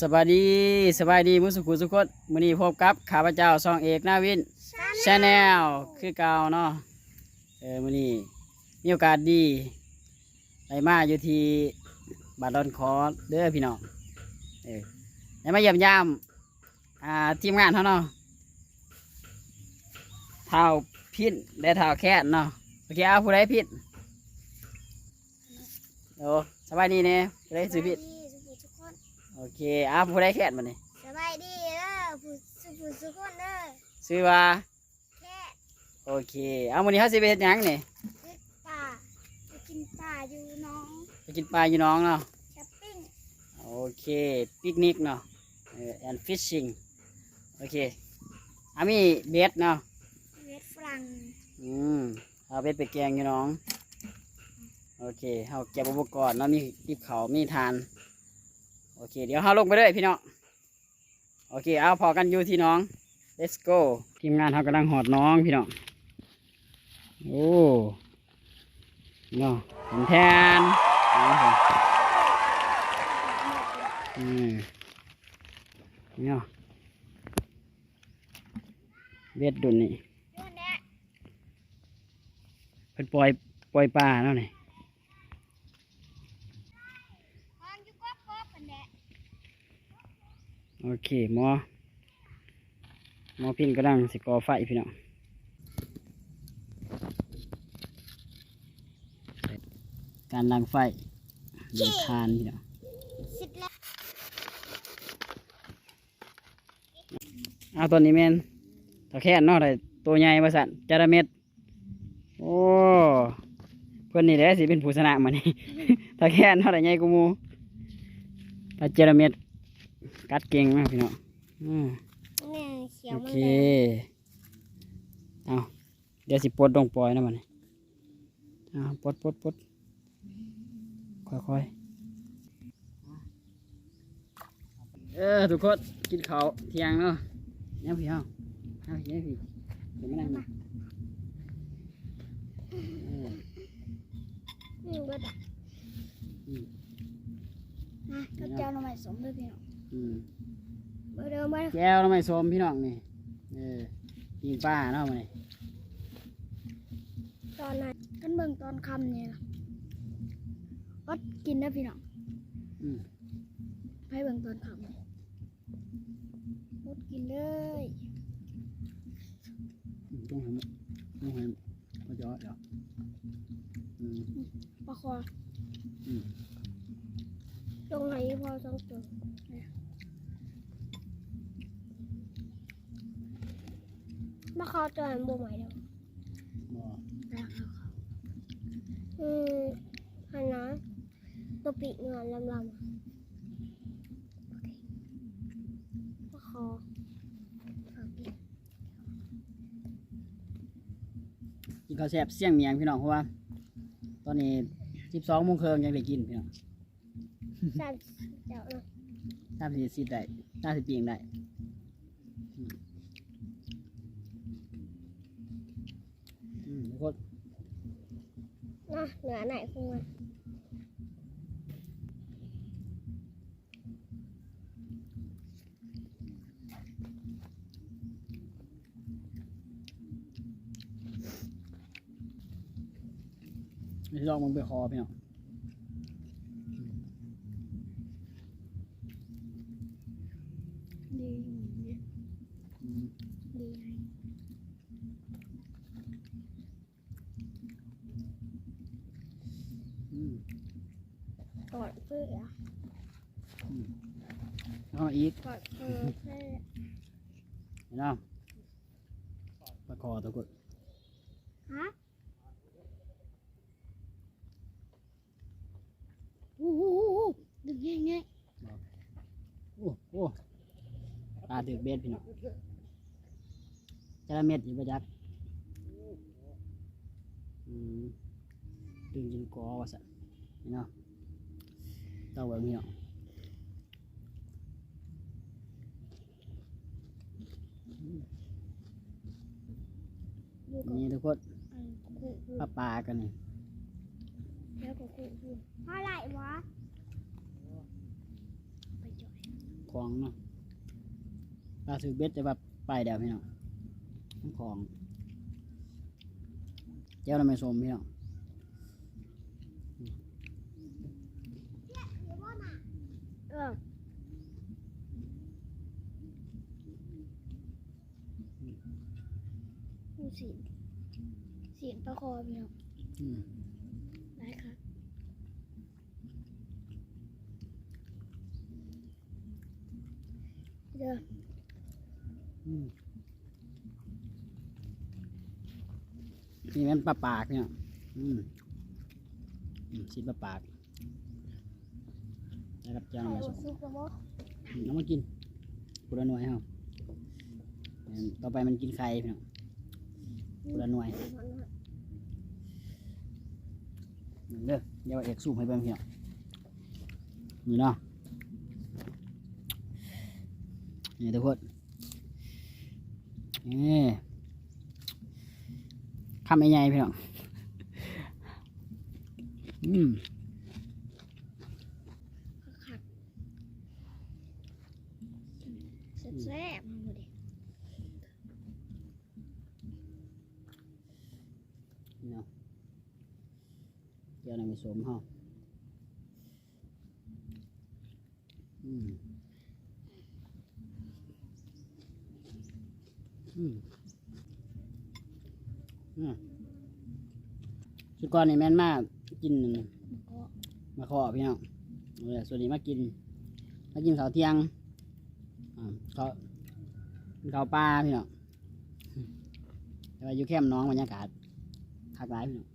ສະບາຍດີ ສະບາຍດີໝູ່ສູ່ຜູ້ສູ່ຄົນ. ມື້ນີ້ພົບກັບຂ້າພະເຈົ້າ ຊ່ອງເອກ ນາວິນ Channel ຄືເກົ່າເນາະ. ເອີ ມື້ນີ້ມີໂອກາດດີ ໄດ້ມາຢູ່ທີ່ບ້ານດອນຂໍເດີພີ່ນ້ອງ. ເອີ ໄດ້ມາຢ້ຽມຢາມ ອ່າ ທີມງານເຮົາເນາະ ທ້າວພິນ ແລະ ທ້າວແຄນເນາະ. ໂອເຄ ເອົາ ຜູ້ໃດພິນ? ໂອ້ ສະບາຍດີແດ່ ຜູ້ໃດຊື່ພິນ? ສະບາຍດີສູ່ຜູ້ສູ່ຄົນ. ໂອເຄ ເອົາ ຜູ້ໃດແຄນບັດນີ້? ສະບາຍດີເດີ ຜູ້ສູ່ຜູ້ສູ່ຄົນເດີ. ຊື່ວ່າ? ແຄນ. ໂອເຄ ເອົາ ມື້ນີ້ເຮົາຊິໄປເຮັດຫຍັງນີ້? ເຮັດປາ ໄປກິນປາຢູ່ໜອງ ໄປກິນປາຢູ່ໜອງເນາະ. ແຄມປິງ. ໂອເຄ ປິກນິກເນາະ. ເອີ and fishing. ໂອເຄ ເອົາ ມີເບັດເນາະ ເບັດຝຣັ່ງ. ອືມ ເອົາເບັດໄປແກ່ງຢູ່ໜອງ. ໂອເຄ ເຮົາກຽມອຸປະກອນເນາະ ມີ ມີເຂົ້າ ມີຖ່ານ. ໂອເຄ ດຽວເຮົາລົງໄປເລີຍພີ່ນ້ອງ. ໂອເຄ ເອົາ ພໍ້ກັນຢູ່ທີ່ໜອງ. Let's go. ທີມງານເຮົາກຳລັງຮອດໜອງພີ່ນ້ອງ. ໂອ້ ເນາະ ແທນໆ ເນາະ ອືມ ເນາະ ເບັດດຸ່ນນີ້ ເພິ່ນປ່ອຍ ປ່ອຍປາເນາະນີ້. ໂອເຄ ໝໍ ໝໍພິນກຳລັງຊິກໍ່ໄຟພີ່ນ້ອງ. ການດັງໄຟ ເລີຍ ເລີຍຄານພີ່ນ້ອງ. ເອົາ ຕອນນີ້ແມ່ນຕາແຄນເນາະ ໄດ້ໂຕໃຫຍ່ວ່າຊັ້ນ ຈະລະເມັດ. ໂອ້ ເພິ່ນນີ້ແຫຼະຊິເປັນຜູ້ຊະນະມື້ນີ້ ຕາແຄນເຮົາໄດ້ໃຫຍ່ກວ່າໝູ່. ປາຈະລະເມັດກັດເກັ່ງມາກພີ່ນ້ອງ. ອືມ ນີ້ຂຽວ ໂອເຄ ມັນແດງ. ເອົາ ດຽວຊິປົດລົງປ່ອຍນຳບັດນີ້. ເອົາ ປົດ ປົດ ປົດ ຄ່ອຍໆ. ເອີ ທຸກຄົນ ກິນເຂົ້າທ່ຽງເນາະ. ແນວພີ້ເຮົາ ເອົາ ແນວພີ້ ເດີ ມານັ່ງນີ້. ເອີ ນີ້ເບິດ ອືມ ມາ ກັບແຈ່ວໜໍ່ໄມ້ສົ້ມເດີພີ່ນ້ອງ. ອືມ ມາເດີ ມາເດີ ແຈ່ວໜໍ່ໄມ້ສົ້ມພີ່ນ້ອງນີ້. ເອີ ປີ້ງປາເນາະມື້ນີ້. ຕອນນັ້ນ ຄັນເບິ່ງຕອນຄ່ຳນີ້ນະ ອົດກິນເດີພີ່ນ້ອງ. ອືມ ໃຜເບິ່ງຕອນຄ່ຳນີ້ ອົດກິນເລີຍ. ອືມ ຕ້ອງໃຫ້ ຕ້ອງໃຫ້ ເຂົາຈະເອົາ ອືມ ປາຄໍ ອືມ ຕ້ອງໃຫ້ພໍສອງໂຕ. ປາຄໍຕົວນັ້ນບໍ່ໄໝ້ດອກ. ບໍ່ ອືມ ຫັ້ນນະ ຕົວປີກງານລຳໆ ປາຄໍ. ກິນເຂົ້າແຊບສຽງໝຽງພີ່ນ້ອງ ເພາະວ່າຕອນນີ້ສິບສອງໂມງເຄິ່ງຍັງໄດ້ກິນພີ່ນ້ອງ. ສາມສິບເຈົ້າເນາະ ສາມສິບໄດ້ ສາມສິບປີ້ງໄດ້. ອືມ ອືມ ທຸກຄົນ ນະ ເນື້ອໃນຂອງມັນ. ລອງເບິ່ງປາຄໍພີ່ນ້ອງ. ດີຢູ່ເດ ອືມ ດີ. ອືມ ກອດເພື່ອ ອືມ ເອົາອີກ ກອດເພື່ອ ເຫັນບໍ່ ປາຄໍຕົວກົດ ຮະ? ໂອ້ໂຫ ດຶງແຮງໆ. ໂອ້ ໂອ້ ປາຖືກເບັດພີ່ນ້ອງ ຈະລະເມັດຢູ່ບໍ່ຈັກ. ອືມ ດຶງຈົນກໍວ່າຊັ້ນເນາະ ຕ້ອງເບິ່ງພີ່ນ້ອງ. ນີ້ທຸກຄົນ ປາປາກັນນີ້ ແລ້ວກໍຄຸ ພໍໄດ້ບໍ່? ໄປຈ່ອຍ ຂອງເນາະ ປາຖືກເບັດ ແຕ່ວ່າໄປແລ້ວພີ່ນ້ອງ ຂອງ ແຈ່ວໜໍ່ໄມ້ສົ້ມພີ່ນ້ອງ ເອີ ປູຊີ້ນ ຊີ້ນປາຄໍພີ່ນ້ອງ ອືມ ຫຼາຍຄັກ. ເດີ ອືມ ນີ້ແມ່ນປາປາກເນາະ ອືມ ອືມ ຊີ້ນປາປາກ ໄດ້ຮັບແຈ່ວໜໍ່ໄມ້ສົ້ມ ໄຂ່ບໍ່ສຸກແລ້ວບໍ່? ອືມ ເອົາມາກິນ ຄົນລະໜ່ວຍເຮົາ ແມ່ນ ຕໍ່ໄປມັນກິນໄຂ່ພີ່ນ້ອງ ຄົນລະໜ່ວຍ ເດີ ດຽວເອກຊູມໃຫ້ເບິ່ງພີ່ນ້ອງ ນີ້ເນາະ ນີ້ທຸກຄົນ ນີ້ ຄຳໃຫຍ່ໆ ພີ່ນ້ອງ ອືມ ຄັກໆ ແຊບໆ ເອົາເດ້ ເນາະ ແຈ່ວໜໍ່ໄມ້ສົ້ມເຮົາ ອືມ ອືມ ອືມ ຊຸດກ່ອນນີ້ແມ່ນມາກິນໝາກເຄາະ ໝາກເຄາະພີ່ນ້ອງ ເອີ ຊຸດນີ້ມາກິນ ມາກິນເຂົ້າທ່ຽງ ອາ ເຂົ້າ ກິນເຂົ້າປ່າພີ່ນ້ອງ ແຕ່ວ່າຢູ່ແຄມໜອງບັນຍາກາດຄັກຫຼາຍພີ່ນ້ອງ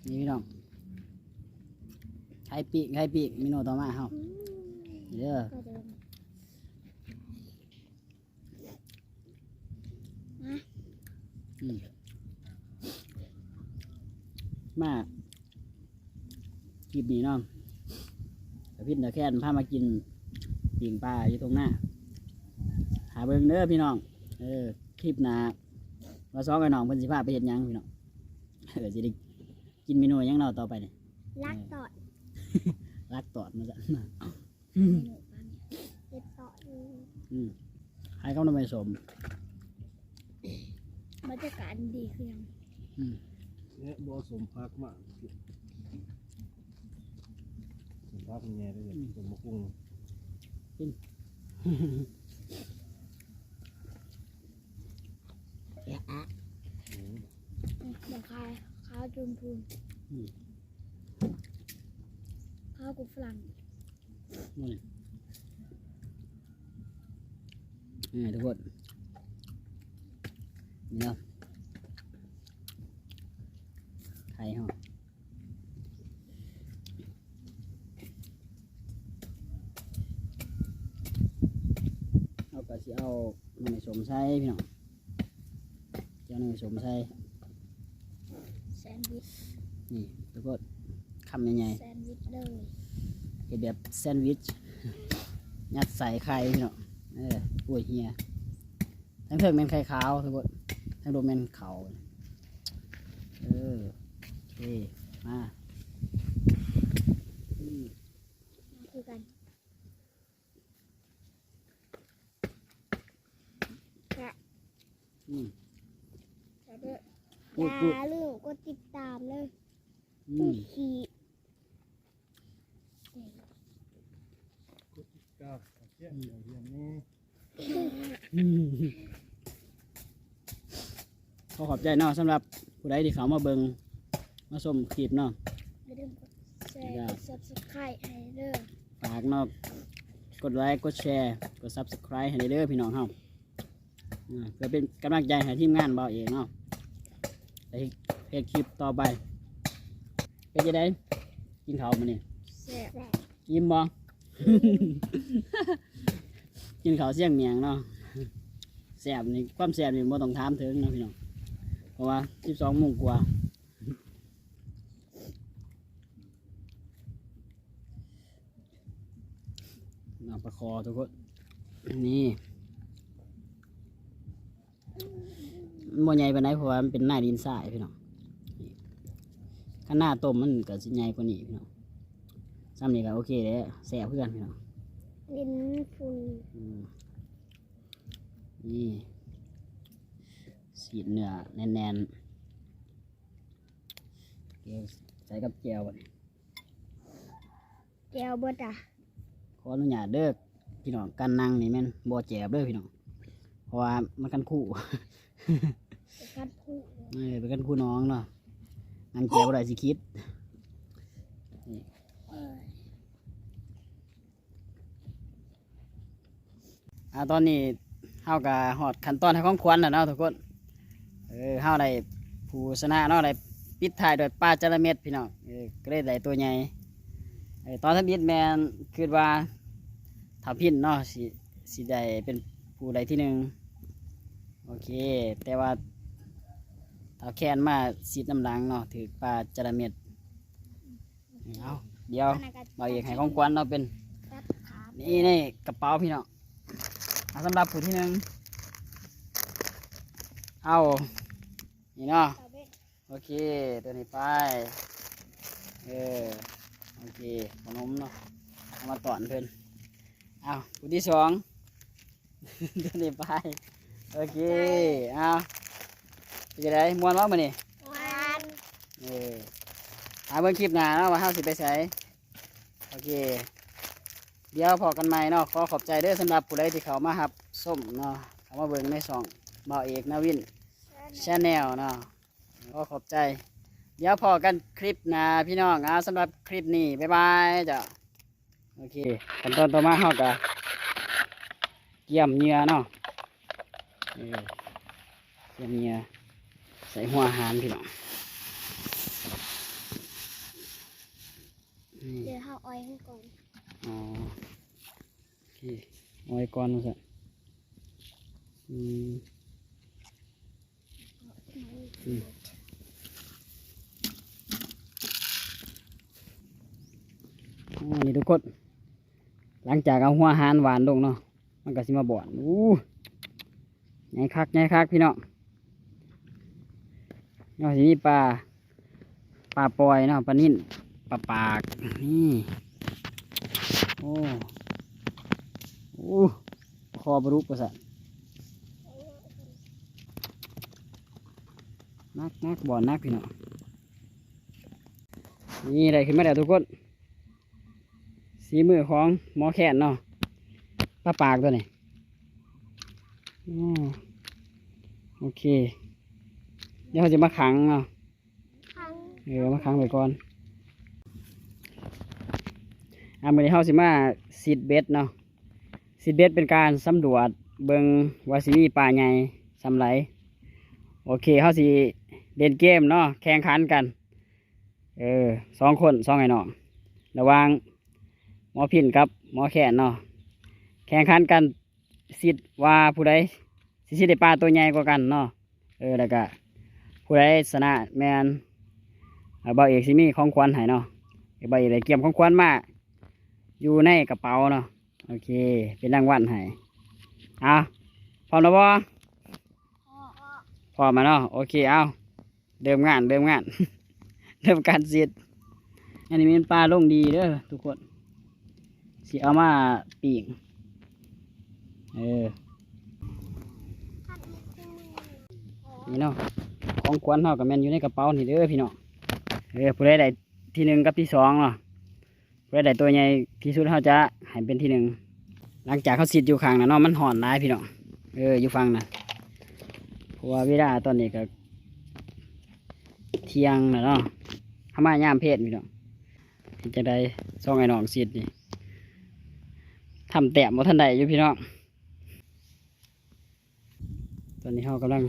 ນີ້ພີ່ນ້ອງ ໄຂ່ປີ້ງ ໄຂ່ປີ້ງ ເມນູຕໍ່ມາເຮົາ ອືມ ເດີ ມາ ອືມ ມາ ຄລິບນີ້ເນາະ ຕາພິນຕາແຄນພາມາກິນປີ້ງປາຢູ່ທົ່ງນາ ຖ້າເບິ່ງເດີພີ່ນ້ອງ ເອີ ຄລິບໜ້າວ່າສອງອ້າຍນ້ອງເພິ່ນຊິພາໄປເຮັດຫຍັງພີ່ນ້ອງ ເອີ ຊິໄດ້ກິນເມນູຫຍັງເນາະຕໍ່ໄປນີ້ ລັກຕອດ ເອີ ລັກຕອດວ່າຊັ້ນ ເຮັດຕໍ່ຢູ່ ອືມ ໃຫ້ເຂົ້າໜໍ່ໄມ້ສົ້ມ ບັນຍາກາດດີຄືຫຍັງ ອືມ ແລະບໍ່ສົ້ມຜັກມາ ສົ້ມຜັກແດ່ເດີ ອືມ ສົ້ມໝາກຫຸ່ງ ກິນ ອືມ ອືມ ບໍ່ຂາຍ ຂາຍຈົນພຸ້ນ ອືມ ຂາຍກັບຝຣັ່ງ ນີ້ ນີ້ທຸກຄົນ ນີ້ເນາະ ໄຂ່ເຮົາ ເຮົາກໍຊິເອົາໜໍ່ໄມ້ສົ້ມໃສ່ພີ່ນ້ອງ ຈະເອົາໜໍ່ໄມ້ສົ້ມໃສ່ ແຊນວິດ ນີ້ທຸກຄົນ ຄຳໃຫຍ່ໆ ແຊນວິດເລີຍ ເຮັດແບບແຊນວິດ ຍັດໃສ່ໄຂ່ພີ່ນ້ອງ ເອີ ໂອ້ຍ ເຮຍ ທາງເທິງແມ່ນໄຂ່ຂາວທຸກຄົນ ທາງລຸ່ມແມ່ນເຂົ້າ ເອີ ໂອເຄ ມາ ອືມ ຄືກັນ ແຊບ ອືມ ແຊບເດີ ກົດ ກົດ ຢ່າລືມກົດຕິດຕາມເດີ ອືມ ກົດຕິດຕາມ ອືມ ອືມ ຂໍຂອບໃຈເນາະ ສຳລັບຜູ້ໃດທີ່ເຂົ້າມາເບິ່ງ ມາຊົມຄລິບເນາະ ຢ່າລືມກົດແຊ ແລ້ວກໍ ກົດ Subscribe ໃຫ້ເດີ ຝາກເນາະ ກົດໄລ ກົດແຊ ກົດ Subscribe ໃຫ້ເດີພີ່ນ້ອງເຮົາ ອາ ເພື່ອເປັນກຳລັງໃຈໃຫ້ທີມງານບ່າວເອກເນາະ ໄດ້ເຮັດຄລິບຕໍ່ໄປ ເປັນຈັ່ງໃດ ກິນເຂົ້າມື້ນີ້ ແຊບ ອີ່ມບໍ່? ກິນເຂົ້າຊຽງໝ້ຽງເນາະ ແຊບນີ້ ຄວາມແຊບນີ້ບໍ່ຕ້ອງຖາມເຖິງເນາະພີ່ນ້ອງ ເພາະວ່າສິບສອງໂມງກວ່າ ນ້ຳປາຄໍທຸກຄົນ ນີ້ ມັນບໍ່ໃຫຍ່ປານໃດ ເພາະວ່າມັນເປັນນາດິນຊາຍພີ່ນ້ອງ ຄັນນາຕົ້ມມັນກໍຊິໃຫຍ່ກວ່ານີ້ພີ່ນ້ອງ ຊ່ຳນີ້ກໍໂອເຄແລ້ວ ແຊບຄືກັນພີ່ນ້ອງ เน้นฝุ่น อืม นี่ ฉีดเนื้อแน่นๆ เดี๋ยวใส่กับแจ่วบัดนี้ แจ่วบ่จ้ะ ขออนุญาตเด้อพี่น้อง การนั่งนี่แม่นบ่แจบเด้อพี่น้อง เพราะว่ามันคันคู คันคู เออ เป็นคันคูน้องเนาะ นั่งแจบบ่ได้สิคิด นี่ อ่า ตอนนี้เฮาก็ฮอดขั้นตอนให้ของขวัญแล้วเนาะทุกคน เออ เฮาได้ผู้ชนะเนาะ ได้ปิดท้ายด้วยปลาจาระเม็ดพี่น้อง เออ ก็เลยได้ตัวใหญ่ เออ ตอนทำอิฐแม่นคิดว่าท้าวพิณเนาะ สิ สิได้เป็นผู้ได้ที่หนึ่ง โอเค แต่ว่าท้าวแคนมาสิทธิ์นำหลังเนาะ ถืกปลาจาระเม็ด เอา เดี๋ยวบ่าวเอกให้ของขวัญเนาะ เป็น นี่ นี่กระเป๋าพี่น้อง เอา สำหรับผู้ที่หนึ่ง เอา นี่เนาะ โอเค ตัวนี้ไป เออ โอเค ขนมเนาะ เอามาต้อนเพิ่น เอา ผู้ที่สอง ตัวนี้ไป โอเค เอา เป็นจั่งใด ม่วนบ่มื้อนี้ ม่วน เออ หาเบิ่งคลิปหน้าเนาะ ว่าเฮาสิไปไส โอเค เดี๋ยวพ้อกันใหม่เนาะ ขอขอบใจเด้อ สำหรับผู้ใดที่เข้ามารับชมเนาะ เข้ามาเบิ่งในช่องบ่าวเอก นาวิน Channel เนาะ ขอขอบใจ เดี๋ยวพ้อกันคลิปหน้าพี่น้อง เอา สำหรับคลิปนี้ บ๊ายบายจ้ะ โอเค ขั้นตอนต่อมาเฮาก็เกียมเหยื่อเนาะ เออ เกียมเหยื่อ ใส่หัวอาหารพี่น้อง นี่ เดี๋ยวเฮาอ้อยให้ก่อน อ๋อ โอเค อ้อยก่อนว่าซั่น อืม อืม อ๋อ นี่ทุกคน หลังจากเอาหัวอาหารหว่านลงเนาะ มันก็สิมาบ่อน อู้ ใหญ่คัก ใหญ่คักพี่น้อง เนาะ สิมีปลา ปลาปอยเนาะ ปลานิล ปลาปาก นี่ โอ้ โอ้ คอบ่รุกว่าซั่น หนัก หนัก บ่อนหนักพี่น้อง นี่ได้ขึ้นมาแล้วทุกคน ฝีมือของหมอแคนเนาะ ปลาปากตัวนี้ อ๋อ โอเค เดี๋ยวเฮาสิมาขังเนาะ ขัง เออ มาขังไว้ก่อน อ่ะ มื้อนี้เฮาสิมาซิดเบ็ดเนาะ ซิดเบ็ดเป็นการสำรวจเบิ่งว่าสิมีปลาใหญ่ส่ำใด โอเค เฮาสิเล่นเกมเนาะ แข่งขันกัน เออ สองคน สองอ้ายน้อง ระหว่างหมอพิณกับหมอแคนเนาะ แข่งขันกันซิดว่าผู้ใดสิซิดได้ปลาตัวใหญ่กว่ากันเนาะ เออ แล้วก็ผู้ใดชนะแม่น เอ่อ บ่าวเอกสิมีของขวัญให้เนาะ บ่าวเอกได้เกียมของขวัญมาอยู่ในกระเป๋าเนาะ โอเค เป็นรางวัลให้ เอา พร้อมแล้วบ่ พร้อมแล้วเนาะ โอเค เอา เริ่มงาน เริ่มงาน เริ่มการซิด อันนี้แม่นปลาลงดีเด้อทุกคน สิเอามาปิ้ง เออ นี่เนาะ ของขวัญเฮาก็แม่นอยู่ในกระเป๋านี่เด้อพี่น้อง เออ ผู้ใดได้ที่หนึ่งกับที่สองเนาะ ผู้ใดได้ตัวใหญ่ที่สุด เฮาจะให้เป็นที่หนึ่ง หลังจากเฮาซิดอยู่ข้างนั้นเนาะ มันฮ้อนหลายพี่น้อง เออ อยู่ฝั่งนั้น เพราะว่าเวลาตอนนี้ก็เที่ยงแล้วเนาะ เฮามายามเพลพี่น้อง เฮ็ดจั่งใด สองอ้ายน้องซิดนี่ ทำแต้มบ่ทันได้อยู่พี่น้อง ตอนนี้เฮากำลัง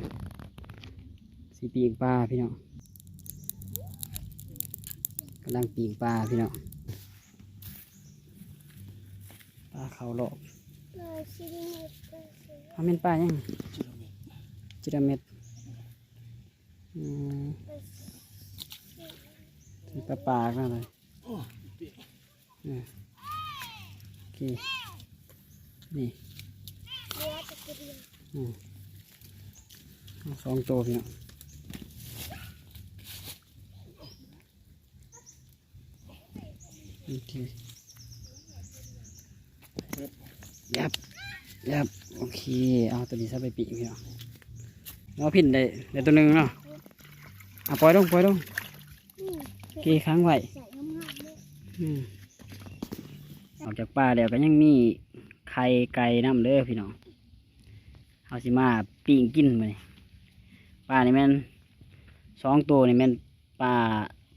สิปิ้งปลาพี่น้อง กำลังปิ้งปลาพี่น้อง ปลาขาวหลอก ปลาชิลิมิ ปลาชิลิมิ เอาแม่นปลาหยัง จิระเม็ด จิระเม็ด อืม ปลาชิลิมิ เป็นปลาปากนั่นเลย อืม โอเค นี่ อืม เอาสองตัวพี่น้อง โอเค เฮ็ด ຍັບ ຍັບ ໂອເຄ ເອົາໂຕນີ້ຊະໄປປີ້ງພີ່ນ້ອງ. ເອົາພິນໄດ້ ໄດ້ໂຕໜຶ່ງເນາະ. ເອົາ ປ່ອຍລົງ ປ່ອຍລົງ ອືມ ເກຂັງໄວ້. ອືມ ອອກຈາກປ່າແລ້ວກໍຍັງມີໄຂ່ໄກ່ນຳເດີພີ່ນ້ອງ. ເຮົາຊິມາປີ້ງກິນມື້ນີ້. ປານີ້ແມ່ນ ສອງໂຕນີ້ແມ່ນປາ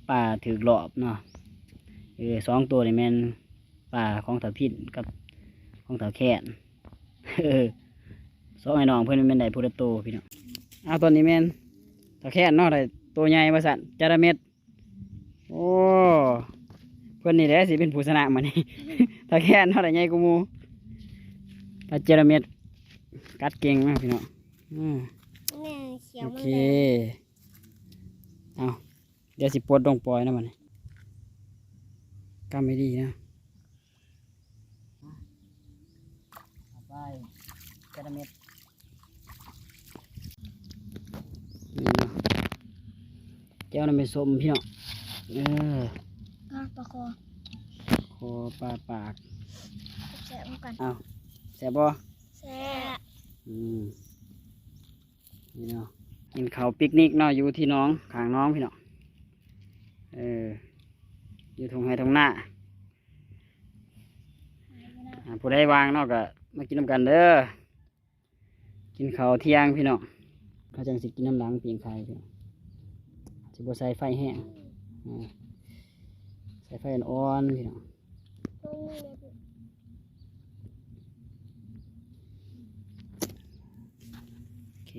ປາຖືກລອບເນາະ. ເອີ ສອງໂຕນີ້ແມ່ນປາຂອງທ້າວພິນກັບຂອງທ້າວແຄນ. ສອງອ້າຍນ້ອງເພິ່ນແມ່ນໄດ້ຜູ້ລະໂຕພີ່ນ້ອງ. ເອົາ ຕອນນີ້ແມ່ນທ້າວແຄນເນາະ ໄດ້ໂຕໃຫຍ່ວ່າຊັ້ນ ຈະລະເມັດ. ໂອ້ ເພິ່ນນີ້ແຫຼະຊິເປັນຜູ້ຊະນະມື້ນີ້. ຖ້າແຄນເຮົາໄດ້ໃຫຍ່ກວ່າໝູ່. ປາເຈລາເມັດກັດເກັ່ງມາກພີ່ນ້ອງ. ອືມ ແມ່ຂຽວ ໂອເຄ ມັນແດງ. ເອົາ ດຽວຊິປົດລົງປ່ອຍນຳບັດນີ້. ກຳໃຫ້ດີນະ. ເອົາໄປ ແຕ່ລະເມັດ. ນີ້ເນາະ ແຈ່ວນ້ຳໄມ້ສົ້ມພີ່ນ້ອງ. ເອີ ອ່າ ປາຄໍ່ ຄໍ່ປາປາກ ແຊບນຳກັນ. ອ້າວ ແຊບບໍ່? ແຊບ. ອືມ ນີ້ເນາະ ກິນເຂົ້າປິກນິກເນາະ ຢູ່ທີ່ໜອງ ຂ້າງໜອງພີ່ນ້ອງ. ເອີ ຢູ່ທົ່ງໄຮ່ທົ່ງນາ. ອ່າ ຜູ້ໃດວ່າງເນາະ ກໍມາກິນນຳກັນເດີ. ກິນເຂົ້າທ່ຽງພີ່ນ້ອງ. ເຮົາຈັ່ງຊິກິນນຳຫຼັງປີ້ງໄຂ່ພີ່ນ້ອງ. ຊິບໍ່ໃສ່ໄຟແຮງ ອ່າ ໃສ່ໄຟອ່ອນໆ ພີ່ນ້ອງ. ໂອເຄ.